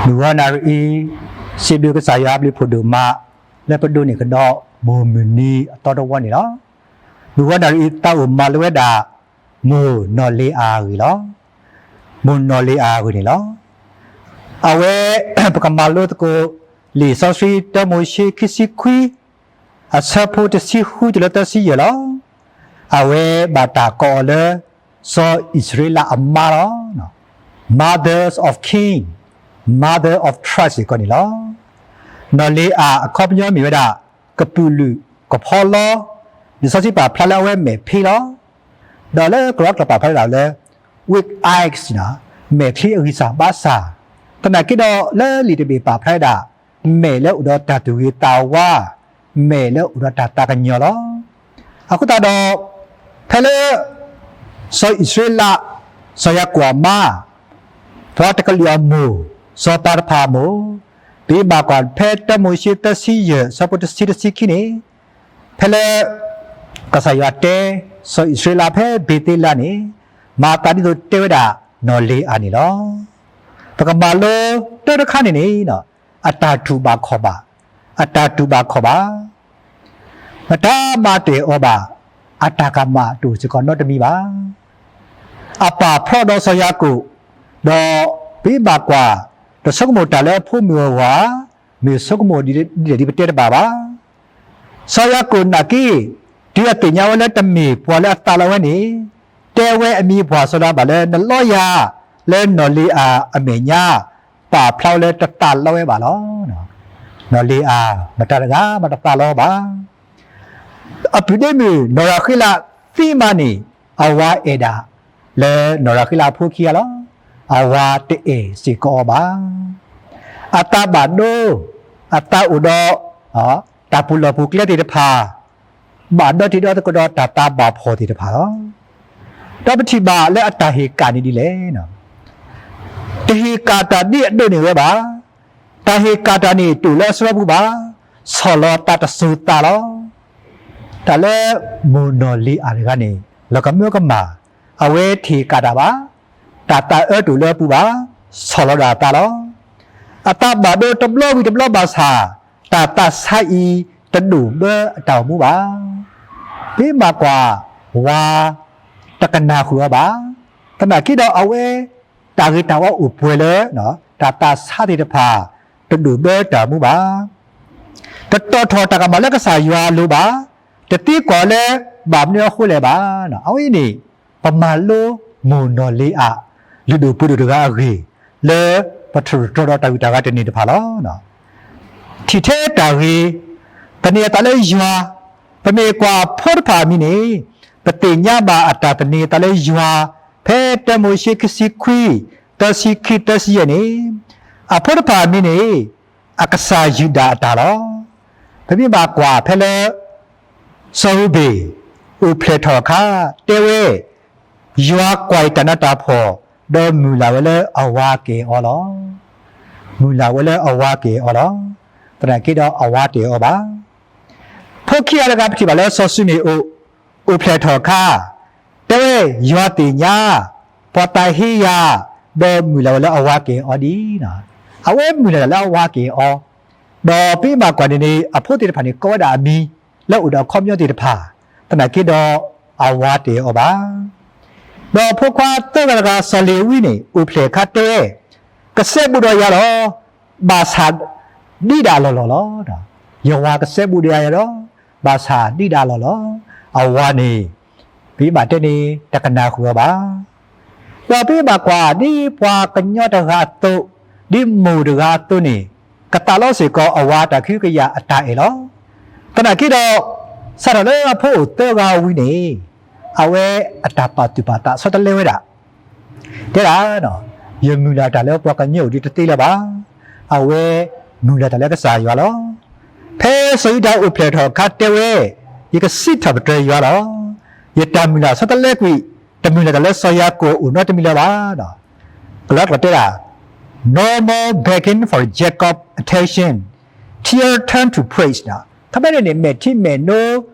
မုၢ်ဂီၤနၣ်ရံၣ်အံၤ, စံးဘျုးကစၢ်ယွၤအဘျုးဖှိၣ်ဒိၣ်မး လၢပဒိးန့ၢ်ကဒီး ဘိၣ်မုၢ်နံၤအသီတဝီန့ၣ်လီၤ. မုၢ်ဂီၤနၣ်ရံၣ်အံၤ သးအိၣ်မၤလိဝဲဒၣ် မိၢ်နီၢ်လ့ၤအၤအဂ့ၢ်လီၤ. မိၢ်နီၢ်လ့ၤအၤအဂ့ၢ်န့ၣ်လီၤ. အဝဲ ပကမၤလိသကိး လံာ်စီဆှံ တၢမိၤၡ့ ခံဆံခွံ အဆၢဖိတဆံဃုတုၤလၢသၢဆံယဲၢ်လီၤ. အဝဲဘၣ်တၢ်ကိးအီၤလၢ စီၤအံၣ်စရ့လးအမါလီၤ. Mothers of King, Mother of Trust စ့ၢ်ကီးန့ၣ်လီၤ. နီၢ်လ့ၤအၤအခီပညီမ့ၢ်ဝဲဒၣ် ကပုာ်လုာ်ကဖီလီ, လံာ်စီဆှံပာ်ဖျါလၢအဝဲမဲာ်ဖ့လီၤ. ဒီးလၢကရၢကရိပာ်ဖျါဝဲဒၣ်လၢ weak eyes န့ၣ်, မဲာ်ချံအဂံၢ်စၢ်ဘါစၢ်, သနာ်က့ဒီးလၢလံာ်တဘ့ၣ်ပာ်ဖျါဝဲဒၣ် မဲာ်လၢအိၣ်ဒီးတၢ်သူၣ်ဂ့ၤသးဝါ, မဲာ်လၢအိၣ်ဒီးတၢ်သးကညီၤလီၤ. အဃိသတးဒီး ဖဲလၢ စီၤအံၣ်စရ့လး, စီၤယၤကိာ်အမါ, ပှၤတကလုာ်အမိၢ်, စီၤပၤတဖၣ်အမိၢ်, ပမ့ၢ်ဘၣ်ကွၢ်ဖဲတၢမိၤၡ့သၢဆံယဲၢ် အဆၢဖိတဆံ တဆံခံန့ၣ်, ဖဲလၢ ကစၢ်ယွၤတဲ စီၤအံၣ်စရ့လးဖဲဘ့ၤသ့လးန့ၣ်, မၤသးဒ်သိးတဲဝဲဒၣ်နီၢ်လ့ၤအၤန့ၣ်လီၤ. ပကမၤလိတၢ်တခါန့ၣ်န့ၣ်, အတၢ်တူၢ်ဘၣ်ခီၣ်ဘၣ်, အတၢ်တူၢ်ဘၣ်ခီၣ်ဘၣ် မတၤမၤတ့ၢ်အီၤဘၣ်, အတၢ်ကမၣ်တအိၣ်စ့ၢ်ကီးနီတမံၤဘၣ်. အပာ်ဖျါဒီးစီၤယၤကိာ်, ဒီးပမ့ၢ်ဘၣ်ကွၢ်, တဆိကမိၣ်တၢ်လၢအဖိမုၣ်အဂီၢ်ဧါ, မ့ၢ်ဆိကမိၣ်ဒ်လဲၣ်ဒ်ပတဲတဘၣ်ဘၣ်. စီၤယၤကိာ်နာ်က့, တုၤအသ့ၣ်ညါဝဲလၢတမ့ၢ်ပှၤလၢအသးလီဝဲန့ၣ်, တဲဝဲအမံၤပှၢ်စီၤလၤဘၣ်လၢ နလီယၤလၢနီၢ်လ့ၤအၤအမဲာ်ညါ, ပာ်ဖျါဝဲလၢတသးလီဝဲဘၣ်လီၤ. နီၢ်လ့ၤအၤ မတၤတဂၤမးတသးလီဘၣ်. အပုၢ်ဒ့မုၣ်နီၢ်ရၤဃ့လးသံမးန့ၣ်, အဝၤအဲၣ်ဒၣ်လၢနီၢ်ရၤဃ့လးအဖိခံဂၤလီၤ. အဝၤတအဲၣ်စ့ၢ်ကီးအီၤဘၣ်. အသးဘၣ်ဒိ, အသးအိၣ်ဒီး တၢ်ပူၤလီၢ်ပူၤကျဲသ့ၣ်တဖၣ်, ဘၣ်ဒီတံၤဒီသကိးဒီးတၢ်သးဘၣ်ဖှီၣ်သ့ၣ်တဖၣ်လီၤ. ဒီးပထံၣ်ဘၣ်လၢအတၢ်ဟ့ၣ်ကၣ်န့ၣ်ဒ်လဲၣ်. တဟ့ၣ်ကၣ်တၢ်ဒ်အဒိးန့ၢ်ဝဲဘၣ်. တၢ်ဟ့ၣ်ကၣ်တၢ်န့ၣ်တအိၣ်လၢအဆၢပူၤဘၣ်. ဆီၣ်လီၤအသးတစိၤသးလီၤ. တၢ်လၢမိၢ်နီၢ်လ့ၤအၤတဂၤန့ၣ် လီၤကမၢကမၣ်, အဝဲတဟ့ၣ်ကၣ်တၢ်ဘၣ်. တၢ်သးအၢတအိၣ်လၢအပူၤဘၣ်. ဆီၣ်လီၤဒၣ်အသးလီၤ. အသးဘၣ်ဒိတဘျီဝံၤတဘျီဘၣ်ဆၣ်, တၢ်သးဆါအံၤတဒိၣ်ဘၢအတၢ်အိၣ်မူဘၣ်. ပမ့ၢ်ဘၣ်ကွၢ်, ဝၤတကနၣ်ဃုာ်အီၤဘၣ်. သနာ်က့ဒီးအဝဲ တၢ်ဂ့ၤတၢ်ဝါအိၣ်ပှဲၤလၢ တၢ်သးဆါသ့ၣ်တဖၣ် တဒိၣ်ဘၢတၢ်အိၣ်မူဘၣ်. တတီၣ်ထီၣ်တၢ်ကမၣ်လၢကစၢ်ယွၤအလိၤဘၣ်. တသံကွၢ်လၢ ဘၣ်မနုၤအဃိလဲၣ်ဘၣ်. အဝဲအံၤန့ၣ် ပမၤလိမိၢ်နီၢ်လ့ၤအၤ လုၢ်ဒိၣ်ပှ့ၤဒိၣ်တဂၤအဂ့ၢ် လၢပတြၢၤကတီၤဒီးတၢ်ဂုၤတၢ်ဂၤတန့ၢ်တဖၣ်လီၤ. ထံၣ်ထဲတၢ်ဂ့ၤ, သန့ၤအသးလၢယွၤ, ပမ့ၢ်ကွၢ်ဖိတဖၣ်အမံၤန့ၣ်, ပသ့ၣ်ညါဘၣ်အတၢ်သန့ၤအသးလၢယွၤ, ဖဲတၢမိၤၡ့ခံဆံခွံ, သၢဆံခံ သၢဆံယဲၢ်န့ၣ်, အဖိတဖၣ်အမံၤန့ၣ်, အကစၢ်ယူဒၤအတၢ်လီၤ. ပမ့ၢ်ဘၣ်ကွၢ်ဖဲလၢ စီၤရူၤဘ့ၣ် အိၣ်ဖျဲၣ်ထီၣ်အခါ, တဲဝဲ, ယွၤကွၢ်အံၤတၢ်နးတၢ်ဖှီၣ်, ဒီးမုၢ်လၢ်ဝဲလၢအဝၤကအဲၣ်အီၤလီၤ. မုၢ်လၢ်ဝဲလၢအဝၤကအဲၣ်အီၤလီၤ. သနာ်က့ဒီးအဝၤတအဲၣ်အီၤဘၣ်. ဖိခံဂၤတဂၤပထံၣ်ဘၣ်လၢစီၤၡမံၤအိၣ် အိၣ်ဖျဲၣ်ထီၣ်အခါ, တဲဝဲ, ယွၤသ့ၣ်ညါ, ပှၤသးဟ့ယၤ, ဒီးမုၢ်လၢ်ဝဲလၢအဝၤကအဲၣ်အီၤဒ်, အဝဲမုၢ်လၢ်တၢ်လၢအဝၤကအဲၣ်အီၤ, ဒီးပမ့ၢ်ဘၣ်ကွၢ်န့ၣ်န့ၣ် အဖိသ့ၣ်တဖၣ်န့ၣ် ကိးဝဲဒၣ်အမံၤ လၢအိၣ်ဒီးအခီပညီသ့ၣ်တဖၣ်, သနာ်က့ဒီးအဝၤတအဲၣ်အီၤဘၣ်. ဒီးဖိခွါသၢဂၤတဂၤ စီၤလ့ၤဝံန့ၣ် အိၣ်ဖျဲၣ်အခါတဲဝဲ, ကစဲဘူးဒီးယၤလီၤ, ဘၣ်ဆၣ်ဒ်ဒၣ်အလီၢ်လီၢ်လီၤ. ယဝၤကစဲဘူးဒီးယၤလီၤ, ဘၣ်ဆၣ်ဒ်ဒၣ်အလီၢ်လီၢ်. အဝၤန့ၣ် ပမ့ၢ်ဘၣ်တဲန့ၣ် တကနၣ်ဃုာ်အီၤဘၣ်. ဒီးပမ့ၢ်ဘၣ်ကွၢ် ဒ်ပှၤကညီတဂၤအသိး, ဒ်မိၢ်တဂၤအသိးန့ၣ်, ကသးလီစ့ၢ်ကီးအဝၤတၢ်ကဟုကယာ်အတၢ်အဲၣ်လီၤ. သနာ်က့ဒီး, စးထီၣ်လၢအဖိအိၣ်သၢဂၤဝံၤန့ၣ်, အဝဲအတၢ်ပာ်သူၣ်ပာ်သးဆီတလဲဝဲဒၣ် တဲဒၣ်, ယမုၢ်လၢ်တၢ်လၢပှၤကညီအိၣ်ဒံးတသ့လၢၤဘၣ်. အဝဲမုၢ်လၢ်တၢ်လၢကစၢ်ယွၤလီၤ. ဖဲစီၤယူဒၤအိၣ်ဖျဲၣ်ထီၣ်အခါတဲဝဲ, ယကစံးထီၣ်ပတြၢၤယွၤလီၤ. ယတၢ်မုၢ်လၢ်ဆီတလဲကွံာ်, တမုၢ်လၢ်တၢ်လၢစီၤယၤကိာ်အိၣ်နီတမံၤလၢၤဘၣ်. ကလၢကလီတဲဒၣ်, No more begging for Jacob's attention, tears turn to praise. ခီဖျိန့ၣ်န့ၣ် မဲာ်ထံမဲာ်နိ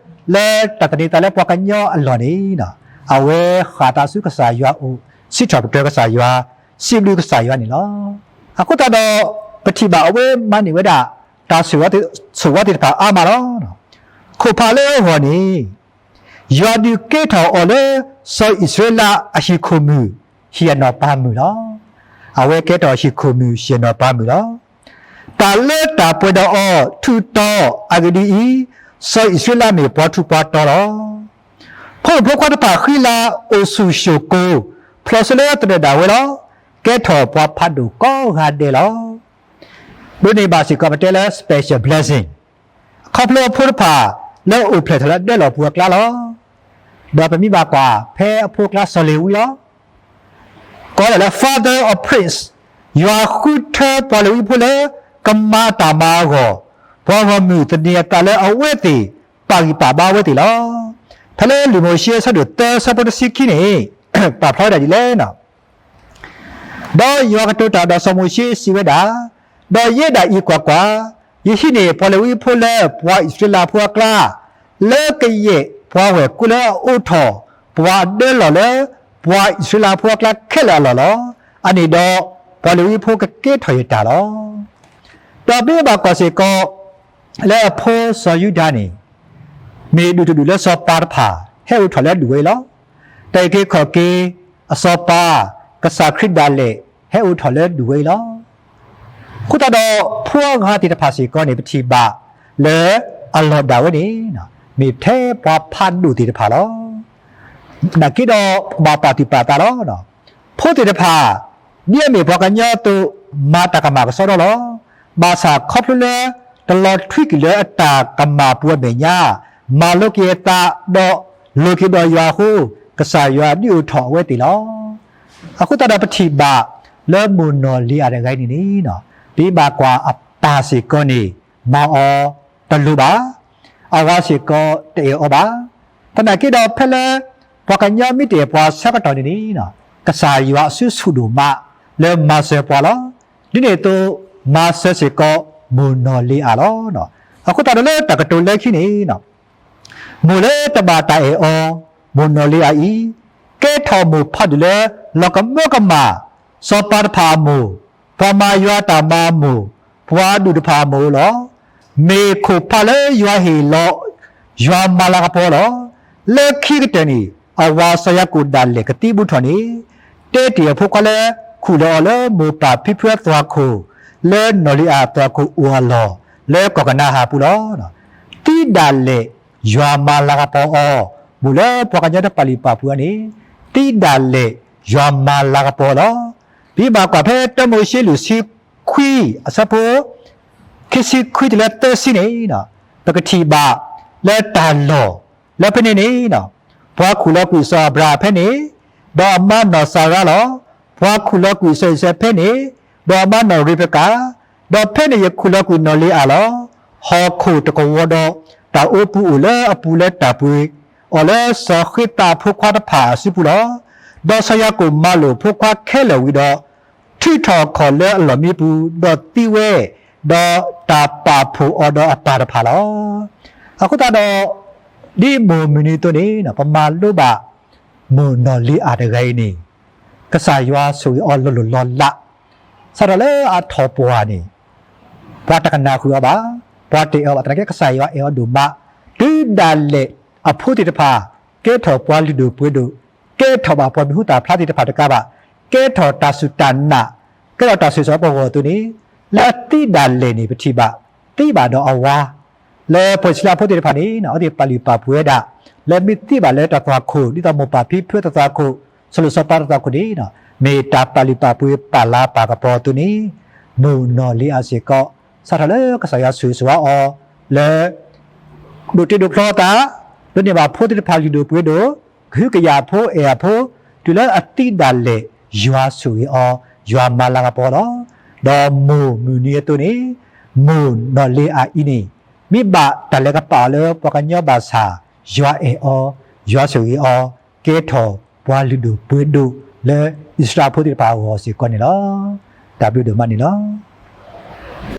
လၢတၢ်သန့ၤသးလၢပှၤကညီအလီၢ်န့ၣ်, အဝဲဃၣ်သးဆူကစၢ်ယွၤအိၣ်, စံးထီၣ်ပတြၢၤကစၢ်ယွၤ, စံးဘျုးကစၢ်ယွၤန့ၣ်လီၤ. အဃိသတးဒီး ပထံၣ်ဘၣ်အဝဲမၤန့ၢ်ဝဲဒၣ် တၢ်ဆိၣ်ဂ့ၤသ့ၣ်တဖၣ်အါမးလီၤ. ခိၣ်ဖးလၢအဂီၢ်န့ၣ် ယွၤဒုးကဲထီၣ်အီၤလၢ စီၤအံၣ်စရ့လးအဟံၣ်ခိၣ်မုၣ် ဟံၣ်အနီၢ်ပၤမုၣ်လီၤ. အဝဲကဲထီၣ်ဟံၣ်ခိၣ်မုၣ် ဟံၣ်အနီၢ်ပၤမုၣ်လီၤ. တၢ်လၢတၢ်ပှဲၤဒီးအီၤ ထုးတီၤအဂ့ၢ်ဒ်အံၤ, စီၤအံၣ်စရ့လးမ့ၢ်ပှၤထူးပှၤတီၤလီၤ. ဖိမုၣ်ဖိခွါတဖၣ်ဃံလၤအိၣ်ဆူၣ်ၡိၣ်ကိၤ, ဖျိးစိလၢသနၢၣ်ဒၣ်ဝဲလီၤ. ကဲထီၣ်ပှၤဖးဒိၣ်ကိးဂၤဒဲးလီၤ. ဒိးန့ၢ်ဘၣ်စ့ၢ်ကီးပတဲလၢ special blessing ခီဖျိအဖိတဖၣ်လၢအိၣ်ဖျဲၣ်ထီၣ်လၢဒဲလီၢ်ပူၤအကျါလီၤ. ဒီးပမ့ၢ်ဘၣ်ကွၢ်ဖဲအဖိအကျါစီၤလ့ၤဝံလီၤ. ကိးဒၣ်လၢ Father of Prince, ယွၤဃုထၢပှၤလ့ၤဝံဖိလၢ ကမၤတၢ်မၤအဂီၢ်, ပှၤဂီၢ်မုၢ်သန့ၤအသးလၢအဝဲသ့ၣ် ပာ်ဂံၢ်ပာ်ဘါအဝဲသ့ၣ်လီၤ. ဖဲလၢလံာ်မိၤၡ့အဆၢဒိၣ်သၢဆၢဖိတဆံခံန့ၣ် ပာ်ဖျါဝဲဒၣ်ဒ်လဲၣ်န့ၣ် ဒီးယွၤကတိၤတၢ်ဒီးစီၤမိၤၡ့စံးဝဲဒၣ်, ဒီးယဲဒၣ်အံၤကွၢ်ကွၢ်, ယဟံးန့ၢ်ပှၤလ့ၤဝံဖိလၢပှၤအံၣ်စရ့လးဖိအကျါ, လၢကယဲၢ်ပှၤဝဲၢ်ကိလၢအအိးထီၣ်ပှၤအဒၢလီၢ်လၢ ပှၤအံၣ်စရ့လးဖိအကျါခဲလၢာ်အလီၢ်လီၤ. အန့ၣ်ဒီးပှၤလ့ၤဝံဖိကကဲထီၣ်ယတၢ်လီၤ. ဒီးမ့ၢ်ဘၣ်ကွၢ်စ့ၢ်ကီး လၢအဖိစီၤယူဒၤန့ၣ် မ့ၢ်ဒူၣ်တဒူၣ်လၢစီၤပၤတဖၣ် ဟဲအိးထီၣ်လၢဒူၣ်ဝဲအံၤလီၤ. တၢ်အုၣ်က့ၤခီၣ်က့ၤအစီၤပၤ ကစၢ်ခရံာ်ဒၣ်လဲာ် ဟဲအိးထီၣ်လၢဒူၣ်ဝဲအံၤလီၤ. အဃိသတးဒီး ဖိအဂၤသ့ၣ်တဖၣ်စ့ၢ်ကီးန့ၣ် ပထံၣ်ဘၣ်လၢအလီၢ်ဒၣ်ဝဲန့ၣ် မ့ၢ်ထဲပှၤဖးဒိၣ်သ့ၣ်တဖၣ်လီၤ. နာ်က့ဒီး ပဘၣ်ပာ်သူၣ်ပာ်သးလီၤ. ဖိသ့ၣ်တဖၣ် ဒ်အမ့ၢ်ပှၤကညီအသိး မၤတၢ်ကမၣ်ကစီဒီလီၤ. ဘၣ်ဆၣ်ခီဖျိလၢ တလီၤထွံက့ၤလၢအတၢ်ကမၣ်ပူၤအမဲာ်ညါ, မၤလိက့ၤအသး ဒီးလိၤက့ၤဒီးယွၤအဃိ, ကစၢ်ယွၤဒုးအိၣ်ထီၣ်အဝဲသ့ၣ်လီၤ. အဃိသတးဒီးပထံၣ်ဘၣ်လၢမိၢ်နီၢ်လ့ၤအၤတဂၤအံၤန့ၣ်န့ၣ် ပမ့ၢ်ဘၣ်ကွၢ်အပၢ်စ့ၢ်ကီးန့ၣ် မၤအီၤတလိၤဘၣ်, အဝၤစ့ၢ်ကီးတအဲၣ်အီၤဘၣ်. သနာ်က့ဒီးဖဲလၢ ပှၤကညီမ့ၢ်တအဲၣ်ပှၤဆၢကတီၢ်န့ၣ်န့ၣ် ကစၢ်ယွၤအစုဆူၣ်ဒိၣ်မးလၢမၤစၢၤပှၤလီၤ. ဒ်န့ၣ်အသိး မၤစၢၤစ့ၢ်ကီးမိၢ်နီၢ်လ့ၤအၤလီၤ. အဃိသတးဒီးလၢတၢ်ကတိၤလၢခံန့ၣ် မိၢ်လၢတဘၣ်တၢ်အဲၣ်အီၤ, မိၢ်နီၢ်လ့ၤအၤအံၤ ကဲထီၣ်မိၢ်ဖးဒိၣ်လၢ လီၤကမၢကမၣ် စီၤပၤတဖၣ်အမိၢ်, ပှၤမၤယွၤတၢ်မၤအမိၢ်, ပှၤဒူၣ်တဖၣ်အမိၢ်လီၤ. မ့ၢ်ခိၣ်ဖးလၢယွၤဟ့ၣ်လီၤ, ယွၤမၤလၤကပီၤလီၤ. လၢခံကတၢၢ်န့ၣ် အဝၤစီၤယၤကိာ်ဒၣ်လဲာ်ကသံဘူးထီၣ်န့ၣ် တဲတ့ၢ်အဖိခွါလၢ ခူၣ်လီၤအီၤလၢမိၢ်ပၢ်ဖံဖုအသွၣ်ခိၣ် လၢနီၢ်လ့ၤအၤအသွၣ်ခိၣ်အိၣ်အလီၢ် လၢကီၢ်ကနၤအၣ်ပူၤလီၤ. သံဒၣ်လဲာ်ယွၤမၤလၤကပီၤအီၤ, မိၢ်လၢပှၤကညီတပာ်လုၢ်ပာ်ပှ့ၤအီၤန့ၣ် သံဒၣ်လဲာ်ယွၤမၤလၤကပီၤလီၤ. ပမ့ၢ်ဘၣ်ကွၢ်ဖဲတၢမိၤၡ့လွံၢ်ဆံခွံ အဆၢဖိ ခံဆံခွံတုၤလၢသၢဆံန့ၣ် ပကထံၣ်ဘၣ်လၢတၢ်လီၢ်လၢဖဲန့ၣ်န့ၣ် ပှၤခူၣ်လီၤကွံာ်စီၤအၤဘြၤဟၣ်ဖဲန့ၣ်, ဒီးအမါနီၢ်စၤရါလီၤ. ပှၤခူၣ်လီၤကွံာ်စီၤအံၣ်စၢးဖဲန့ၣ်, ဒီးအမါနီၢ်ရ့ၤဘကၤ, ဒီးဖဲန့ၣ်ယခူၣ်လီၤကွံာ်နီၢ်လ့ၤအၤလီၤ. ဟီၣ်ခိၣ်တကဝီၤဒီး တၢ်အိပူၤအိၣ်လၢအပူၤလၢတၢ်ပှ့ၤအီၤလၢစီၤဃ့သးအဖိခွါတဖၣ်အစုပူၤလီၤ. ဒီးစီၤယၤကိာ်မၤလိာ်ဖိခွါခဲလၢာ်ဝံၤဒီး ထုးထီၣ်အခီၣ်လၢအလီၢ်မံပူၤ, ဒီးသံဝဲ, ဒီးတၢ်ပာ်ဖှိၣ်အီၤဒီးအပၢ်တဖၣ်လီၤ. အဃိသတးဒီး ဒ်မိၢ်မုၢ်နံၤအသိးန့ၣ် ပမၤလိဘၣ် မိၢ်နီၢ်လ့ၤအၤတဂၤအံၤန့ၣ် ကစၢ်ယွၤဆိၣ်ဂ့ၤအီၤလီၤလိၤလီၤလး, စးထီၣ်လၢအထီၣ်ပှၢ်န့ၣ် ပှၤတကနၣ်ဃုာ်အီၤဘၣ်, ပှၤတအဲၣ်အီၤဘၣ်, သနာ်က့ကစၢ်ယွၤအဲၣ်အီၤဒိၣ်မး, တုၤဒၣ်လဲာ်အဖိသ့ၣ်တဖၣ် ကဲထီၣ်ပှၤလုၢ်ဒိၣ်ပှ့ၤဒိၣ်, ကဲထီၣ်ဘၣ်ပှၤမံၤဟူသၣ်ဖျါသ့ၣ်တဖၣ်တကးဘၣ်, ကဲထီၣ်တၢ်စူၢ်တၢ်နာ်, ကဲထီၣ်တၢ်ဆိၣ်ဂ့ၤအပှၤဂီၢ်အသိးန့ၣ်, လၢအသံဒၣ်လဲာ်န့ၣ် ပထံၣ်ဘၣ်, သံဘၣ်ဒီးအဝၤ လၢပှၤအံၣ်စရ့လးဖိသ့ၣ်တဖၣ်န့ၣ် အဝဲသ့ၣ်ပာ်လုၢ်ပာ်ပှ့ၤဝဲဒၣ် လၢမ့ၢ်သံဘၣ်လၢတၢ်သွၣ်ခိၣ် ဒ်သိးမိၢ်ပၢ်ဖံဖုတၢ်သွၣ်ခိၣ်, စီၤလိၤစီၤပၤတၢ်သွၣ်ခိၣ်န့ၣ် မ့ၢ်တၢ်ပာ်လုၢ်ပာ်ပှ့ၤပာ်လၤပာ်ကပီၤအသိးန့ၣ်, မိၢ်နီၢ်လ့ၤအၤစ့ၢ်ကီး စးထီၣ်လၢကစၢ်ယွၤဆိၣ်ဂ့ၤဆိၣ်ဝါအီၤ လၢ ဒိးတ့ဒိးဖျီအသး, ဒိးန့ၢ်ဘၣ်ဖိသ့ၣ်တဖၣ်လုၢ်ဒိၣ်ပှ့ၤဒိၣ်, ကဟုကယာ်အဖိအဲၣ်အဖိ, တုၤလၢအသံဒၣ်လဲာ် ယွၤဆိၣ်ဂ့ၤအီၤ, ယွၤမၤလၤကပီၤလီၤ. ဒီးမိၢ်မုၢ်နံၤအသိးန့ၣ်, မိၢ်နီၢ်လ့ၤအၤအံၤန့ၣ် မ့ၢ်ဘၣ်တၢ်လဲၤကပာ်အီၤလၢပှၤကညီဘၣ်ဆၣ်, ယွၤအဲၣ်အီၤ, ယွၤဆိၣ်ဂ့ၤအီၤ, ကဲထီၣ်ပှၤလုၢ်ဒိၣ်ပှ့ၤဒိၣ်လၢအံၣ်စရ့လးဖိသ့ၣ်တဖၣ်အဂီၢ်စ့ၢ်ကီးန့ၣ်လီၤ. တၢ်ဘျုးဒိၣ်မးန့ၣ်လီၤ.